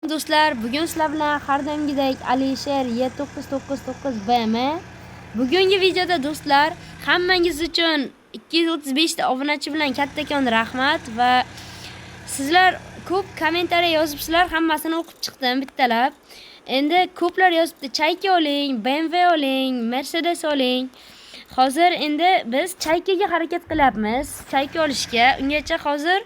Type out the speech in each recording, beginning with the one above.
Do'stlar, bugun sizlar bilan har doimgidek Alisher Y999BM. Bugungi videoda do'stlar, hammangiz uchun 235 ta obunachi bilan kattakon rahmat va sizlar ko'p kommentariya yozibsizlar, hammasini o'qib chiqdim bittalab. Endi ko'plar yozibdi, Chayka oling, BMW oling, Mercedes oling. Hozir endi biz Chaykaga harakat qilyapmiz, Chayka olishga. Ungacha hozir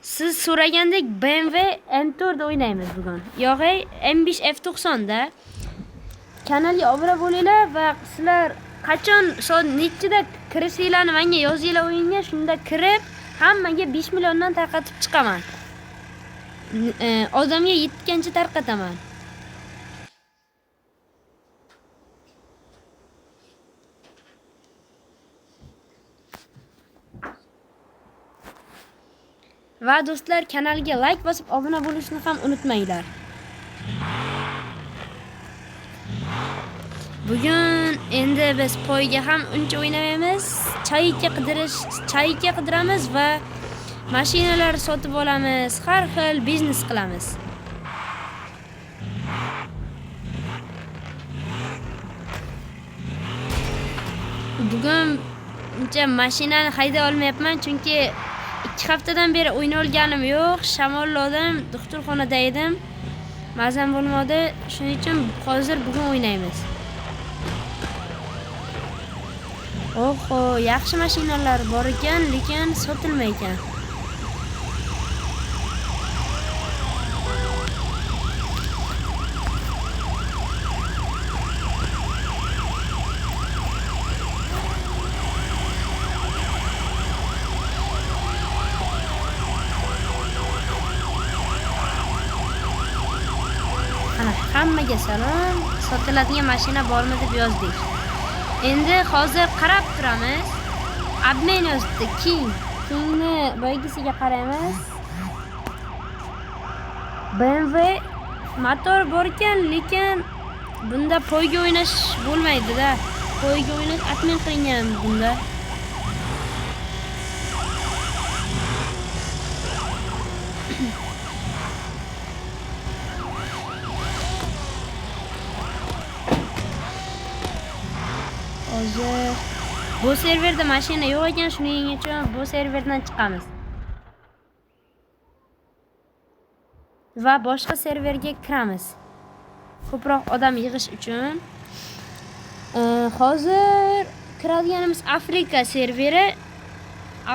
siz so'ragandek BMW M4 da o'ynaymiz bugun. Yo'q, M5 F90 da. Kanalga obuna bo'linglar va sizlar qachon soat nechida kirishinglarni menga yozinglar o'yinga, shunda kirib hammaga 5 milliondan tarqatib chiqaman. Odamga yetgancha tarqataman. Va do'stlar, kanalga like bosib obuna bo'lishni ham unutmanglar. Bugun endi biz poyga ham uncha o'ynamaymiz. Chayka qidiramiz va mashinalar sotib olamiz, har xil biznes qilamiz. Bugun uncha mashinani hayday olmayapman, chunki 2 haftadan beri o'ynolganim yo'q. Shamolladim, doktorxonada edim. Mazam bo'lmadi. Shuning uchun hozir bugun o'ynaymiz. Oho, yaxshi mashinalar bor ekan, lekin sotilmay ekan. Ana, hammaga salom. Sotiladigan mashina bormi deb yozdik. Endi hozir qarab turamiz. Admin yozdi, King. Kingni boyagisiga qaraymiz. BMW motor bor ekan, lekin bunda poyga o'ynash bo'lmaydi-da. Poyga o'ynash admin qilingan bunda. Hozir bu serverda mashina yo'q ekan, shuning uchun bu serverdan chiqamiz. Va boshqa serverga kiramiz. Ko'proq odam yig'ish uchun. Hozir kiradiganimiz Afrika serveri.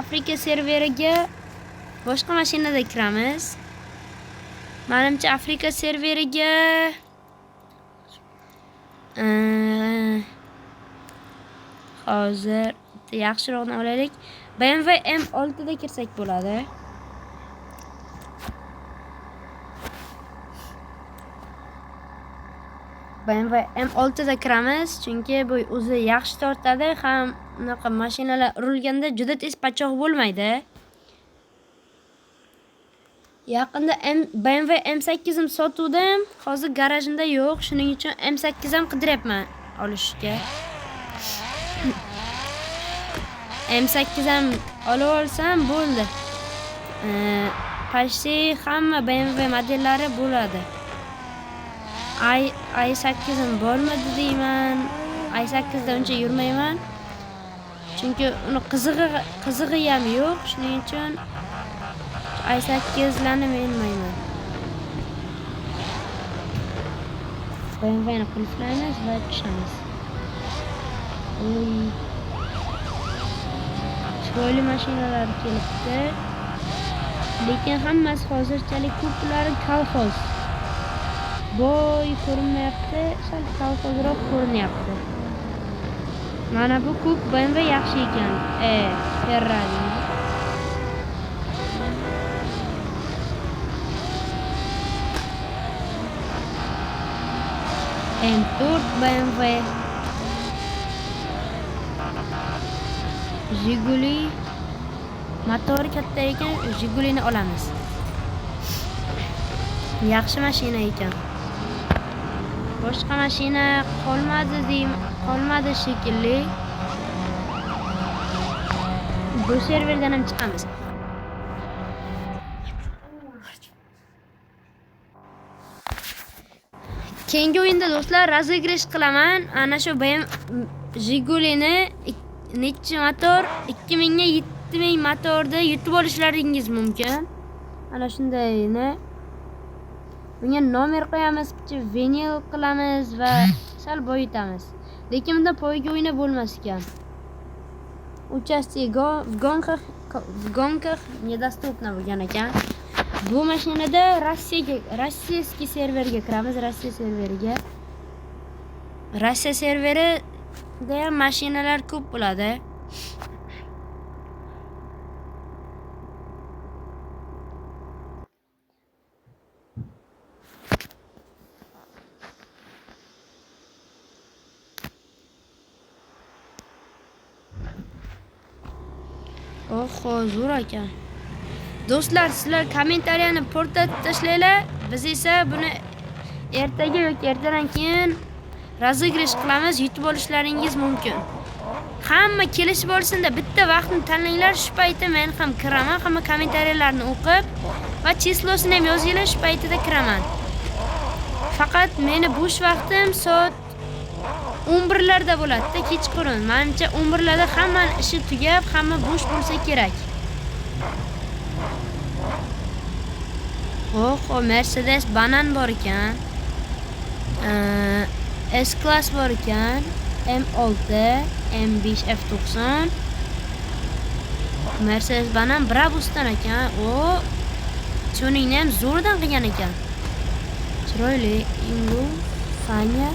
Afrika serveriga boshqa mashinada kiramiz. Menimcha Afrika serveriga hozir yaxshiroqni olaylik. BMW M6 da kirsak bo'ladi. BMW M6 da kiramiz, chunki bu o'zi yaxshi tortadi, ham unaqa mashinalar urilganda juda tez pachoq bo'lmaydi. Yaqinda BMW M8 im sotuvdim, hozir garajimda yo'q, shuning uchun M8 ham qidiryapman olishga. M8 ham olib olsam bo'ldi. Почти hamma BMW modellari bo'ladi. i8 im bormadi deyman. i8 da uncha yurmayman. Chunki uni qizig'i ham yo'q, shuning uchun i8larni minmayman. BMW ni qulflaymiz va tushamiz. Uy. Chiroyli mashinalar kelibdi. Lekin hammasi hozirchalik ko'plari kolxoz. Boy ko'rinmayapti, sal kolxozroq ko'rinyapti. Mana bu ko'k BMW yaxshi ekan. Ferrari. M4 BMW. Jiguli motori katta ekan, Jigulini olamiz. Yaxshi mashina ekan. Boshqa mashina qolmadi deyim, qolmadi shekilli. Bu serverdan ham chiqamiz. Keyingi o'yinda do'stlar razыгрыш qilaman. Ana shu BMW Jigulini nechi motor 2000 ga 7000 motorda yutib olishlaringiz mumkin. Ana shundayini. Bunga nomer qo'yamiz, vinil qilamiz va sal boyitamiz. Lekin bunda poyga o'yna bo'lmas ekan. Участие в гонках недоступно bo'lgan ekan. Bu mashinada Rossiyaga, rossiyskiy serverga kiramiz, Rossiya serveriga. Rossiya serverida ham mashinalar ko'p bo'ladi. Oho, zo'r ekan. Do'stlar, sizlar kommentariyani portlatib tashlanglar. Biz esa buni ertaga yoki ertadan keyin razыгрыш qilamiz, yutib olishlaringiz mumkin. Hamma kelishib olsinda bitta vaqtni tanlanglar. Shu paytda men ham kiraman, hamma kommentariyalarni o'qib va chislosini ham yozinglar, shu paytida kiraman. Faqat meni bo'sh vaqtim soat 11larda bo'ladi-da, kechqurun. Menimcha 11larda hammaning ishi tugab, hamma bo'sh bo'lsa kerak. Oho, Mercedes banan bor ekan. S-Class bor ekan. M6, M5 F90. Mercedes banan Brabusdan ekan. O, tuningni ham zo'rdan qilgan ekan. Chiroyli, Ingu, Fanya.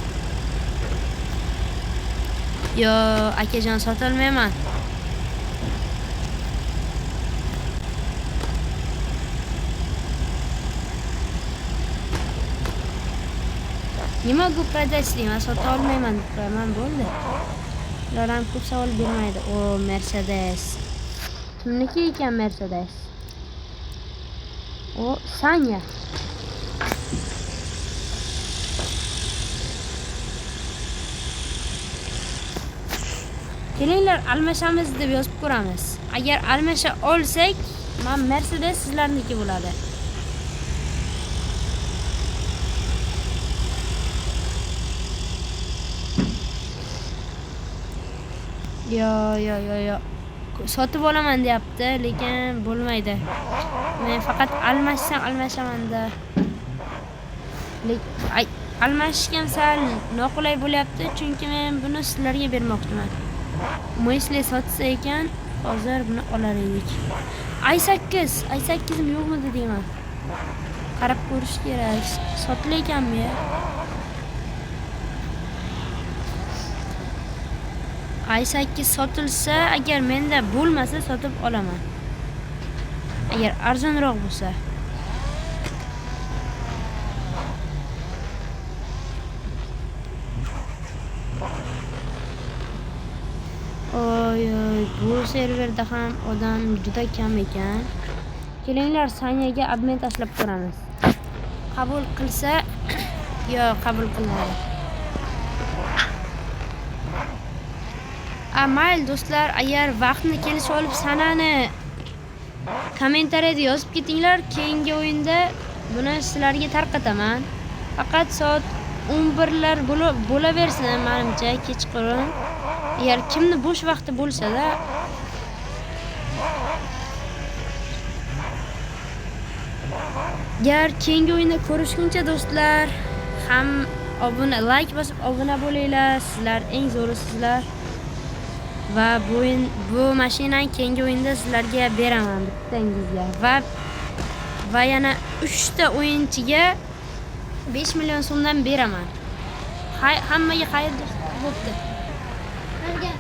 Yo, akajon, sotolmayman. Не могу продать deyman, sota olmayman deb qo'yaman, bo'ldi. Ular ham ko'p savol bermaydi. O, Mercedes. Kimniki ekan Mercedes? O, Sanya. Kelinglar, almashamiz deb yozib ko'ramiz. Agar almasha olsak, men Mercedes sizlarniki bo'ladi. Yo, yo, yo, yo. Sotib olaman deyapti, lekin bo'lmaydi. Men faqat almashsam almashaman-da. Lekin almashishga ham sal noqulay bo'lyapti, chunki men buni sizlarga bermoqchiman. Мысли sotsa ekan, hozir buni olar edik. i8, i8 yo'qmidi deyman. Qarab ko'rish kerak. Sotilar ekanmi ya? i8 sotilsa, agar menda bo'lmasa sotib olaman. Agar arzonroq bo'lsa. Oy, oy, bu serverda ham odam juda kam ekan. Kelinglar, Sanyaga admin tashlab ko'ramiz. Qabul qilsa, yo, qabul qilmadi. Mayli do'stlar, agar vaqtni kelishib olib sanani kommentariyada yozib ketinglar, keyingi o'yinda buni sizlarga tarqataman. Faqat soat 11lar bo'laversin menimcha kechqurun. Agar kimni bo'sh vaqti bo'lsa-da. Agar keyingi o'yinda ko'rishguncha do'stlar, ham obuna, like bosib obuna bo'linglar. Sizlar eng zo'risizlar. Va bu mashinani keyingi o'yinda sizlarga beraman bittangizga. Va yana 3 ta o'yinchiga 5 million so'mdan beraman. Hammaga xayr do'stlar, bo'pti. Hammaga.